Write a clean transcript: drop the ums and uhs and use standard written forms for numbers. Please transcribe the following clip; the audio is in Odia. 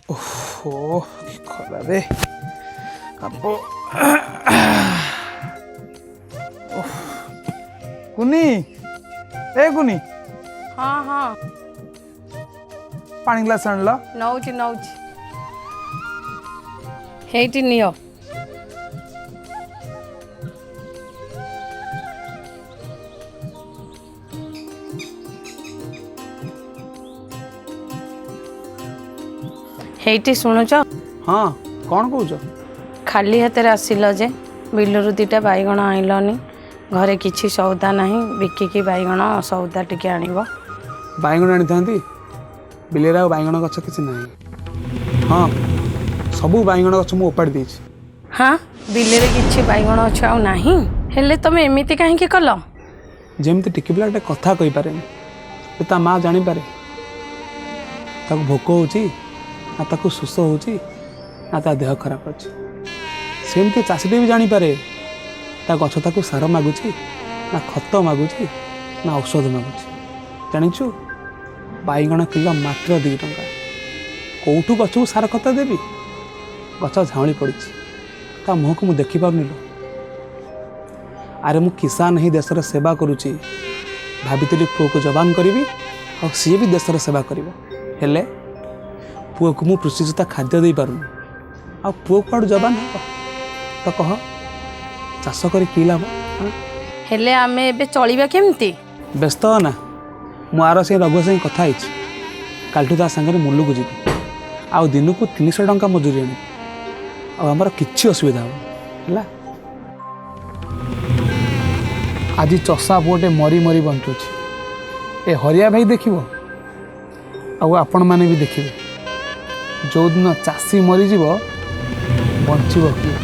ଓହୋ, କି ଖରା ରେ। ଆବ ଓଃ। କୁନି, ଏ କୁନି। ହଁ ହଁ। ପାଣି ଗ୍ଲାସ ଆଣିଲ। ନଉଛି ନଉଛି, ହେଇଟି ନିଅ। ହେଇଟି ଶୁଣୁଛ? ହଁ, କ'ଣ କହୁଛ? ଖାଲି ହାତରେ ଆସିଲ ଯେ, ବିଲରୁ ଦୁଇଟା ବାଇଗଣ ଆଣିଲନି। ଘରେ କିଛି ସଉଦା ନାହିଁ, ବିକିକି ବାଇଗଣ ସଉଦା ଟିକେ ଆଣିବ। ବାଇଗଣ ଆଣିଥାନ୍ତି, ବିଲରେ ଆଉ ବାଇଗଣ ଗଛ କିଛି ନାହିଁ। ହଁ, ସବୁ ବାଇଗଣ ଗଛ ମୁଁ ଓପାଡ଼ି ଦେଇଛି। ହଁ, ବିଲରେ କିଛି ବାଇଗଣ ଗଛ ଆଉ ନାହିଁ? ହେଲେ ତମେ ଏମିତି କାହିଁକି କଲ? ଯେମିତି ଟିକି ପିଲାଟେ କଥା କହିପାରେନି, ସେ ତା ମା ଜାଣିପାରେ ତାକୁ ଭୋକ ହେଉଛି ନା ତାକୁ ଶୋଷ ହେଉଛି ନା ତା ଦେହ ଖରାପ ଅଛି, ସେମିତି ଚାଷୀଟେ ବି ଜାଣିପାରେ ତା ଗଛ ତାକୁ ସାର ମାଗୁଛି ନା ଖତ ମାଗୁଛି ନା ଔଷଧ ମାଗୁଛି। ଜାଣିଛୁ, ବାଇଗଣ କିଲୋ ମାତ୍ର 2 ଟଙ୍କା। କେଉଁଠୁ ଗଛକୁ ସାର ଖତ ଦେବି? ଗଛ ଝାଉଁଳି ପଡ଼ିଛି, ତା ମୁହଁକୁ ମୁଁ ଦେଖିପାରୁନି ଲୋ। ଆରେ ମୁଁ କିଷାନ ହେଇ ଦେଶର ସେବା କରୁଛି। ଭାବିଥିଲି ପୁଅକୁ ଯବାନ କରିବି ଆଉ ସିଏ ବି ଦେଶର ସେବା କରିବ। ହେଲେ ପୁଅକୁ ମୁଁ କୃଷିଯୁକ୍ତ ଖାଦ୍ୟ ଦେଇପାରୁନି, ଆଉ ପୁଅ କୁଆଡ଼ୁ ଯବାନ ହେବ? ତ କହ, ଚାଷ କରି କି ଲାଭ? ହଁ? ହେଲେ ଆମେ ଏବେ ଚଳିବା କେମିତି? ବ୍ୟସ୍ତ ହ ନା, ମୁଁ ଆର ସେ ରଘୁ ସାଙ୍ଗେ କଥା ହେଇଛି। କାଲିଠୁ ତା ସାଙ୍ଗରେ ମୁଲୁକୁ ଯିବି ଆଉ ଦିନକୁ 300 ଟଙ୍କା ମଜୁରୀ ଆଣିବି, ଆଉ ଆମର କିଛି ଅସୁବିଧା ହେବ ହେଲା। ଆଜି ଚଷା ପୁଅଟେ ମରି ମରି ବଞ୍ଚୁଛି। ଏ ହରିଆ ଭାଇ ଦେଖିବ ଆଉ ଆପଣମାନେ ବି ଦେଖିବେ, ଯେଉଁଦିନ ଚାଷୀ ମରିଯିବ ବଞ୍ଚିବ କିଏ?